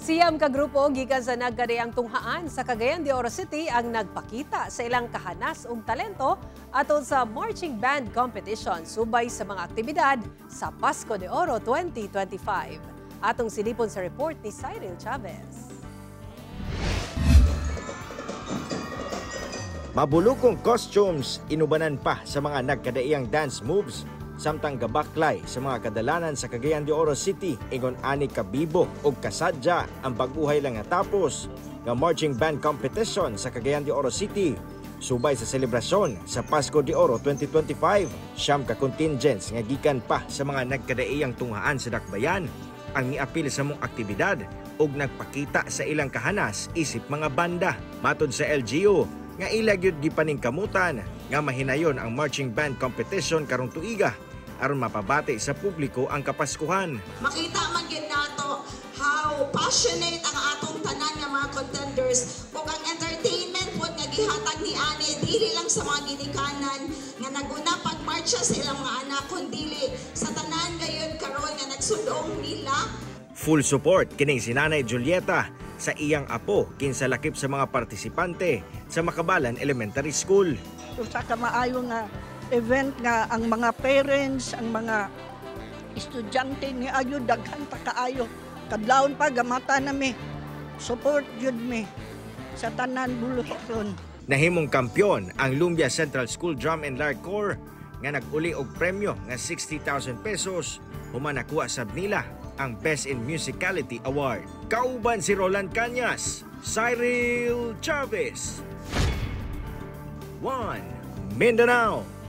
9 ka grupo gikan sa nagkadaiyang tunghaan sa Cagayan de Oro City ang nagpakita sa ilang kahanas ug talento atol sa marching band competition subay sa mga aktibidad sa Pasko de Oro 2025. Atong silipon sa report ni Cyril Chavez. Mabulukong costumes, inubanan pa sa mga nagkadaiyang dance moves samtang gabaklay sa mga kadalanan sa Cagayan de Oro City, ingon ani kabibo og kasadya ang baguhay lang natapos nga marching band competition sa Cagayan de Oro City subay sa selebrasyon sa Pasko de Oro 2025. 9 ka contingents nga gikan pa sa mga nagkadaiyang tunghaan sa Dakbayan ang miapil sa mong aktibidad ug nagpakita sa ilang kahanas isip mga banda. Matod sa LGU nga ila gyud gipaningkamutan nga mahinayon ang marching band competition karong tuiga aron mapabati sa publiko ang Kapaskuhan. Makita man gyud nato how passionate ang atong tanan nga mga contenders ug ang entertainment pod nga gihatag ni ani dili lang sa mga ginikanan nga naguna pagmarcha sa ilang mga anak, kundili sa tanan gayud karon nga nagsudong nila. Full support kining si Nanay Julieta sa iyang apo kinsa lakip sa mga partisipante sa Makabalan Elementary School. Usa ka maayo nga event nga ang mga parents, ang mga estudyante ni ayo, daghan ta kaayo. Kadlawon pa gamata nami. Support jud mi sa tanan buluhaton. Nahimong kampyon ang Lumbia Central School Drum and Lyre Corps nga nag-uli og premyo nga 60,000 pesos human nakuha sab nila ang Best in Musicality Award. Kauban si Roland Cañas, Cyril Chavez. 1 Mindanao.